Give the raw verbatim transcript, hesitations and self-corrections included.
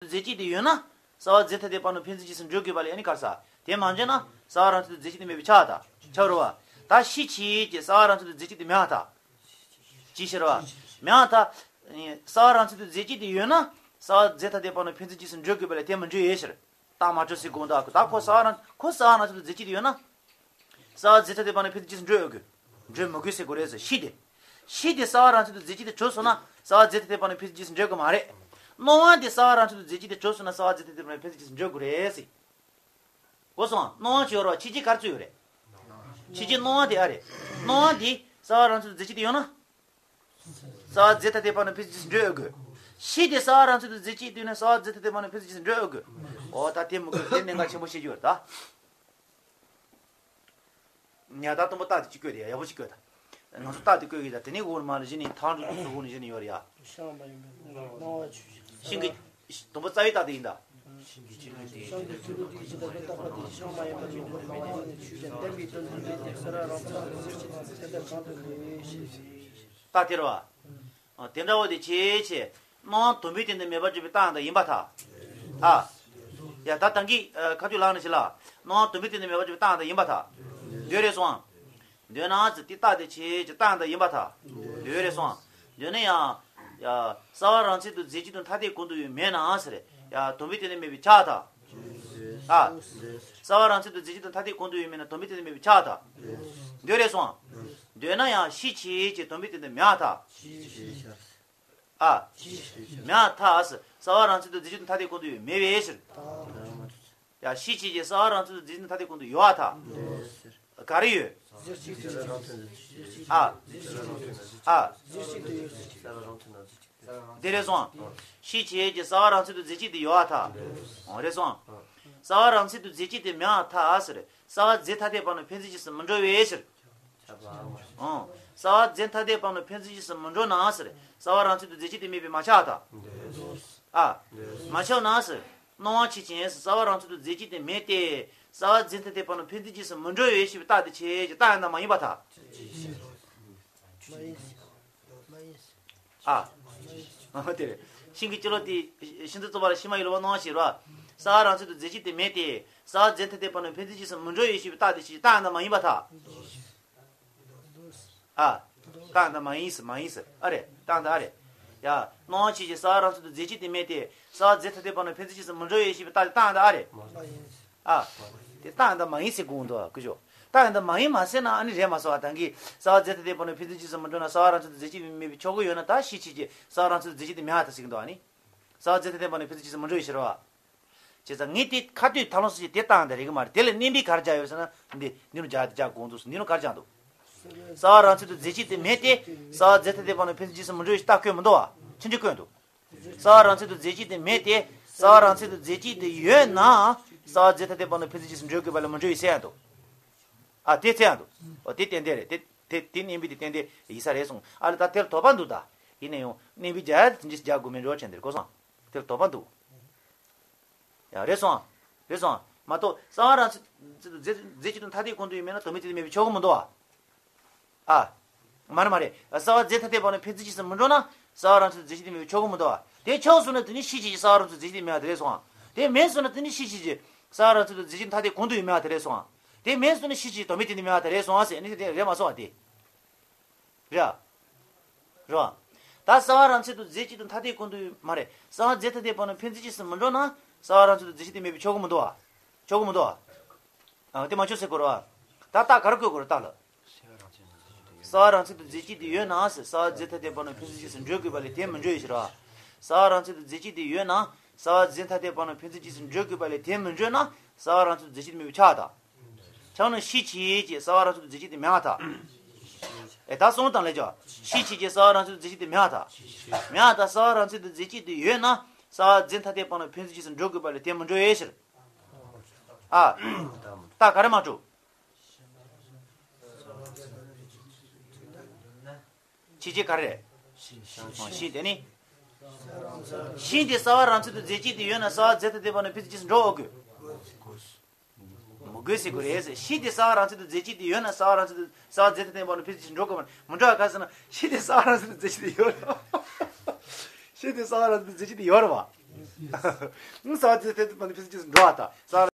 རྫས་གཅིག་དེ་ཡོད་ན། རྩ་བ་རྫས་ཐ་དད་སྤངས་ནོ་འཕེན་རྩིས་རྗེས་སུ་འགྲོ་དགོས་པ་ལས་ཨ་ནི་ག་རེ་ཟེར། དེ་མ་འཇོག་ན་རྩ་བ་རང་ཚུགས་དང་རྫས་གཅིག་དེ་མེད་པས་ཁྱབ་པར་ཐལ། ཁྱབ་རེད་བ། ད་ཤེད་ཆེས་ཀྱི་རྩ་བ་རང་ཚུགས་དང་རྫས་གཅིག་དེ་མེད་པར་ཐལ། ཅིའི་ཕྱིར་བ། མེད་པར་ཐལ། རྩ་བ་རང་ཚུགས་དང་རྫས་གཅིག་དེ་ཡོད་ན། རྩ་བ་རྫས་ཐ་དད་སྤངས་ནོ་འཕེན་རྩིས་རྗེས་སུ་འགྲོ་དགོས་པ་ལས་དེ་མི་འགྲོ་ཡོད་ཕྱིར། རྟགས་མ་གྲུབ་ཟེར་དགོངས་འདུག་ད་ཁོ་རྩ་བ་རང་ཁོ་རྩ་བ་རང་ཚུགས་དང་རྫས་གཅིག་དེ་ཡོད་ན། རྩ་བ་རྫས་ཐ་དད་སྤངས་ནོ་འཕེན་རྩིས་རྗེས་སུ་འགྲོ་ཡོད་དགོས། འགྲོ་མི་དགོས་ཟེར་དགོས་རེད་ཟེར། ཤེད་དེ། ཤེད་དེ་རྩ་བ་རང་ཚུགས་དང་རྫས་གཅིག་དེ་གྲུབ་སོང་ན་རྩ་བ་རྫས་ཐ་དད་སྤངས་ནོ་འཕེན་རྩིས་རྗེས་སུ་འགྲོ་དགོས་མ་རེད། སྣང་བ་དེ་རྩ་བ་རང་ཚུགས་དང་རྫས་གཅིག་དེ་གྲུབ་སོང་ན་རྩ་བ་རྫས་ཐ་དད་སྤངས་ནོ་འཕེན་རྩིས་རྗེས་སུ་འགྲོ་དགོས་རེད་ཟེར། གོ་སོང་། སྣང་བ་ཅིག་ཡོད་རེད་བ། ཤེད་ཀྱི་ག་རེ་ཚུད་ཡོད་རེད། ཤེད་ཀྱི་སྣང་བ་དེ་ཨ་རེད། སྣང་བ་དེ་རྩ་བ་རང་ཚུགས་དང་རྫས་གཅིག་དེ་ཡོད་ན། རྩ་བ་རྫས་ཐ་དད་སྤངས་ནོ་འཕེན་རྩིས་རྗེས་སུ་འགྲོ་ཡོད་དགོས། ཤེད་དེ་རྩ་བ་རང་ཚུགས་དང་རྫས་གཅིག་དེ་ཡོད་ན་རྩ་བ་རྫས་ཐ་དད་སྤངས་ནོ་འཕེན་རྩིས་རྗེས་སུ་འགྲོ་ཡོད་དགོས། འོ་ད་དེ་མི་དགོས། དེ་གནད་འགག་ཆེན་པོ་ཤེས་རྒྱུ་རེད་ད། ཉ་ད་དུམ་བུ་རྟགས་དེ་གཅིག་བཀོད་དེ་ཡག་པོ་གཅིག་བཀོད་ད། ང་ཚོ་རྟགས་དེ་བཀོད་གི་ད། དེ་ནས་འོག་ནས་མར་གཞི་ནས་ཐང་རུ་ཚོ་འོག་ནས་གཞི་ནས་ཡོད་རེད་ཡ། ཤིང་གི་དུམ་བུ་རྩ་བའི་རྟགས་དེ་ཡིན་ད། རྟགས་དེ་རེད་བ། དེ་འདྲ་བོ་དེ་ཆེ་ཆེ། སྣང་བ་དུམ་བུའི་སྟེང་དུ་མེད་པར་གྱུར་པའི་རྟགས་ཡང་དག་ཡིན་པར་ཐལ། ཨ། ཡ་ད་ད་གིན་ཁ་ཐུག་ལབ་ནི་ཞིག་ལ། སྣང་བ་དུམ་བུའི་སྟེང་དུ་མེད་པར་གྱུར་པའི་རྟགས་ཡང་དག་ཡིན་པར་ཐལ། འདོད་རེད་སོང་། འདོད་ན་ཟེར་དེ་རྟགས་དེ་ཆེ་ཆེ་རྟགས་ཡང་དག་ཡིན་པར་ཐལ། འདོད་རེད་སོང་། འདོད་ན་ཡང་། ཡ། རྩ་བ་རང་ཚུགས་དང་རྫས་གཅིག་ཏུ་ཐ་དད་གང་དུ་ཡང་མེད་ན་ཟེར། ཡ་དུམ་བུའི་སྟེང་དུ་མེད་པས་ཁྱབ་པར་ཐལ། ཨ། རྩ་བ་རང་ཚུགས་དང་རྫས་གཅིག་ཏུ་ཐ་དད་གང་དུ་ཡང་མེད་ན་དུམ་བུའི་སྟེང་དུ་མེད་པས་ཁྱབ་པར་ཐལ། འདོད་རེད་སོང་། འདོད་ན་ཡང་ཤེད་ཆེས་ཀྱི་དུམ་བུའི་སྟེང་དུ་མེད་པར་ཐལ། ཨ། མེད་པར་ཐལ། རྩ་བ་རང་ཚུགས་དང་རྫས་གཅིག་ཏུ་ཐ་དད་གང་དུ་ཡང་མེད་པའི་ཕྱིར། ཡ་ཤེད་ཆེས་ཀྱི་རྩ་བ་རང་ཚུགས་དང་རྫས་གཅིག་ཏུ་ཐ་དད་གང་དུ་ཡོད་པར་ཐལ། ག་རེ་ཡོད། ཨ། ཨ། དེ་རེད་སོང་། ཤེད་ཆེས་ཀྱི་རྩ་བ་རང་ཚུགས་དང་རྫས་གཅིག་དེ་ཡོད་པར་ཐལ། འོ་རེད་སོང་། རྩ་བ་རང་ཚུགས་དང་རྫས་གཅིག་དེ་མེད་པར་ཐལ་ཟེར། རྩ་བ་རྫས་ཐ་དད་སྤངས་ནོ་འཕེན་རྩིས་རྗེས་སུ་མི་འགྲོ་བའི་ཕྱིར། ཨང་། རྩ་བ་རྫས་ཐ་དད་སྤངས་ནོ་འཕེན་རྩིས་རྗེས་སུ་མི་འགྲོ་ན་ཟེར། རྩ་བ་རང་ཚུགས་དང་རྫས་གཅིག་དེ་མེད་པས་མ་ཁྱབ་པར་ཐལ། ཨ། མ་ཁྱབ་ན་ཟེར། སྣང་བ་ཆོས་ཅན། རྩ་བ་རང་ཚུགས་དང་རྫས་གཅིག་དེ་མེད་དེ། རྩ་བ་རྫས་ཐ་དད་སྤངས་ནོ་འཕེན་རྩིས་རྗེས་སུ་མི་འགྲོ་བའི་ཞེས་པའི་རྟགས་དེ་ཆེས་ཀྱི་རྟགས་ཡང་དག་མ་ཡིན་པར་ཐལ། ཨ། ཨ་དེ་རེད། ཤིང་གི་སྤྱི་ལོ་དེ་ཤིང་རྩ་གཙོ་བོ་ལ་ཤིང་མ་ཡིན་ལ་བ་སྣང་བ་ཞེས་རོ། རྩ་བ་རང་ཚུགས་དང་རྫས་གཅིག་དེ་མེད་དེ། རྩ་བ་རྫས་ཐ་དད་སྤངས་ནོ་འཕེན་རྩིས་རྗེས་སུ་མི་འགྲོ་བའི་ཞེས་པའི་རྟགས་དེ་ཆེས་ཀྱི་རྟགས་ཡང་དག་མ་ཡིན་པར་ཐལ། ཨ། རྟགས་ཡང་དག་མ་ཡིན་ཟེར། མ་ཡིན་ཟེར། ཨ་རེད། རྟགས་ཡང་དག་ཨ་རེད། ཡ། སྣང་བ་ཆོས་ཅན། རྩ་བ་རང་ཚུགས་དང་རྫས་གཅིག་དེ་མེད་དེ། རྩ་བ་རྫས་ཐ་དད་སྤངས་ནོ་འཕེན་རྩིས་རྗེས་སུ་མི་འགྲོ་བའི་ཞེས་པའི་རྟགས་དེ་རྟགས་ཡང་དག་ཨ་རེད། ཨ། དེ་རྟགས་ཡང་དག་མ་ཡིན་ཟེར་དགོས་འདུག་ཨ། ཀུ་ཞོ། རྟགས་ཡང་དག་མ་ཡིན་མ་ཟེར་ན་ཨ་ནི་རེད་མ་སོང་ཨ། ད་གིན་རྩ་བ་རྫས་ཐ་དད་སྤངས་ནོ་འཕེན་རྩིས་རྗེས་སུ་མི་འགྲོ་ན་རྩ་བ་རང་ཚུགས་དང་རྫས་གཅིག་མེད་པས་ཆོག་གི་ཡོད་ན། ད་ཤེད་ཆེས་ཀྱི་རྩ་བ་རང་ཚུགས་དང་རྫས་གཅིག་དེ་མེད་པར་ཐལ་ཟེར་གྱི་འདུག་ཨ་ནི། རྩ་བ་རྫས་ཐ་དད་སྤངས་ནོ་འཕེན་རྩིས་རྗེས་སུ་མི་འགྲོ་བའི་ཕྱིར་བ། བྱས་ཙང་ངས་དེ་ཁ་ཐུག་ཐབས་ལམ་སོ་སོ་དེ་རྟགས་ཡང་དག་རེད་གི་མ་རེད། དེ་ལ་གནས་འབིང་ག་རེ་སྦྱར་ཡོད་ཟེར་ན། འདི་འདི་ནི་སྦྱར་དེ་སྦྱར་དགོས་འདུག་འདི་ནི་ག་རེ་སྦྱར་འདུག་རྩ་བ་རང་ཚུགས་དང་རྫས་གཅིག་དེ་མེད་དེ། རྩ་བ་རྫས་ཐ་དད་སྤངས་ནོ་འཕེན་རྩིས་རྗེས་སུ་མི་འགྲོ་བའི་རྟགས་བཀོད་མི་འདུག་བ། ཆི་འདྲ་བཀོད་འདུག་རྩ་བ་རང་ཚུགས་དང་རྫས་གཅིག་དེ་མེད་དེ། རྩ་བ་རང་ཚུགས་དང་རྫས་གཅིག་དེ་ཡོད་ན། རྩ་བ་རྫས་ཐ་དད་སྤངས་ནོ་འཕེན་རྩིས་རྗེས་སུ་འགྲོ་དགོས་པ་ལས་མི་འགྲོ་བའི་ཟེར་ཡང་འདུག་ཨ་དེ་ཟེར་ཡང་འདུག་འོ་དེ་ཏན་ཏན་རེད། དེ་དེ་དེ་གནས་འབིང་དེ་ཏན་ཏན་ཡིན་ས་རེད་གསུངས། ཨ་ལས་ད་དེར་དོགས་པ་འདུག་ད་ཡིན་ན་ཡང་གནས་འབིང་སྦྱར་ཡ་དེ་འདྲ་སྦྱར་དགོས་མིན་འགྲོ་བ་ཆེན་དེར་གོ་སོང་། དེར་དོགས་པ་འདུག་ཡ་རེད་སོང་། རེད་སོང་། མ་གཏོགས་རྩ་བ་རང་ཚུགས་རྫས་རྫས་གཅིག་ཏུ་ཐ་དད་གང་དུ་ཡང་མེད་ན་དོན་མེད་དེ་མེད་པའི་ཆོག་གི་མི་འདུག་ཨ། ཨ། མ་རེད་མ་རེད། རྩ་བ་རྫས་ཐ་དད་སྤངས་ནོ་འཕེན་རྩིས་རྗེས་སུ་མི་འགྲོ་ན་རྩ་བ་རང་ཚུགས་རྫས་གཅིག་ཏུ་མེད་པའི་ཆོག་གི་མི་འདུག་ཨ། དེ་ཆོག་སོང་ན་དེ་ནི་ཤེད་ཆེས་ཀྱི་རྩ་བ་རང་ཚུགས་རྫས་གཅིག་ཏུ་མེད་པ་དེ་རེད་སོང་ཨ། དེ་མེད་སོང་ན་དེ་ནི་ཤེད་ཆེས་ཀྱི་རྩ་བ་རང་ཚུགས་རྫས་གཅིག་ཐ་དད་གང་དུ་ཡང་མེད་པ་དེ་རེད་སོང་ཨ། དེ་མེད་སོང་ན་ཤེད་ཆེས་དོན་མེད་དེ་ནི་མེད་པ་དེ་རེད་སོང་ཨ་ཟེར་ནི་དེ་རེད་མ་སོང་ཨ་དེ། རེད། རེད། ད་རྩ་བ་རང་ཚུགས་དང་རྫས་གཅིག་ཏུ་ཐ་དད་གང་དུ་མ་རེད། རྩ་བ་རྫས་ཐ་དད་སྤངས་ནོ་འཕེན་རྩིས་རྗེས་སུ་མི་འགྲོ་ན་རྩ་བ་རང་ཚུགས་དང་རྫས་གཅིག་དེ་མེད་པའི་ཆོག་གི་མི་འདུག་ཨ། ཆོག་གི་མི་འདུག་ཨ། དེ་མ་ཆོག་ཟེར་དགོས་རེད་བ། ད་རྟགས་ག་རེ་བཀོད་དགོས་རེད་རྟགས་ལ། རྩ་བ་རང་ཚུགས་དང་རྫས་གཅིག་དེ་ཡོད་ན་ཟེར། རྩ་བ་རྫས་ཐ་དད་སྤངས་ནོ་འཕེན་རྩིས་རྗེས་སུ་འགྲོ་དགོས་པ་ལས་དེ་མི་འགྲོ་བའི་ཕྱིར་རོ། རྩ་བ་རང་ཚུགས་དང་རྫས་གཅིག་དེ་ཡོད་ན་རྩ་བ་རྫས་ཐ་དད་སྤངས་ནོ་འཕེན་རྩིས་རྗེས་སུ་འགྲོ་དགོས་པ་ལས་དེ་མི་འགྲོ་ན་རྩ་བ་རང་ཚུགས་དང་རྫས་གཅིག་དེ་མེད་པའི་ཆ་དང་། ཆགས་ན་ཤེད་ཆེས་ཀྱི་རྩ་བ་རང་ཚུགས་དང་རྫས་གཅིག་དེ་མེད་པར་ཐལ། ཨེ་ད་གསུངས་དང་ལས་ཀྱང་། ཤེད་ཆེས་ཀྱི་རྩ་བ་རང་ཚུགས་དང་རྫས་གཅིག་དེ་མེད་པར་ཐལ། མེད་པར་ཐལ། རྩ་བ་རང་ཚུགས་དང་རྫས་གཅིག་དེ་ཡོད་ན་རྩ་བ་རྫས་ཐ་དད་སྤངས་ནོ་འཕེན་རྩིས་རྗེས་སུ་འགྲོ་དགོས་པ་ལས་དེ་མི་འགྲོ་བའི་ཕྱིར། ཨ། རྟགས་ག་རེ་མ་གྲུབ། ཤེད་ཆེས་ག་རེ་རེད། ཤེད་དེ་ནི། ཤེད་དེ་རྩ་བ་རང་ཚུགས་དང་རྫས་གཅིག་དེ་ཡོད་ན་རྩ་བ་རྫས་ཐ་དད་སྤངས་ནོ་འཕེན་རྩིས་རྗེས་སུ་འགྲོ་དགོས། མི་དགོས་ཟེར་དགོས་རེད་ཟེར། ཤེད་དེ་རྩ་བ་རང་ཚུགས་དང་རྫས་གཅིག་དེ་ཡོད་ན་རྩ་བ་རང་ཚུགས་དང་རྩ་བ་རྫས་ཐ་དད་སྤངས་ནོ་འཕེན་རྩིས་རྗེས་སུ་འགྲོ་དགོས་པ་མི་འགྲོ་བ་ག་ཟེར་ན་ཤེད་དེ་རྩ་བ་རང་ཚུགས་དང་རྫས་གཅིག་དེ་ཡོད་རེད་བ། ཤེད་དེ་རྩ་བ་རང་ཚུགས་དང་རྫས་གཅིག་དེ་ཡོད་རེད་བ། ཨང་གསར་པ་དེ་དེ་དེ་ཕི་སི་ཅིག་འགྲོ་བ་དང་གསར་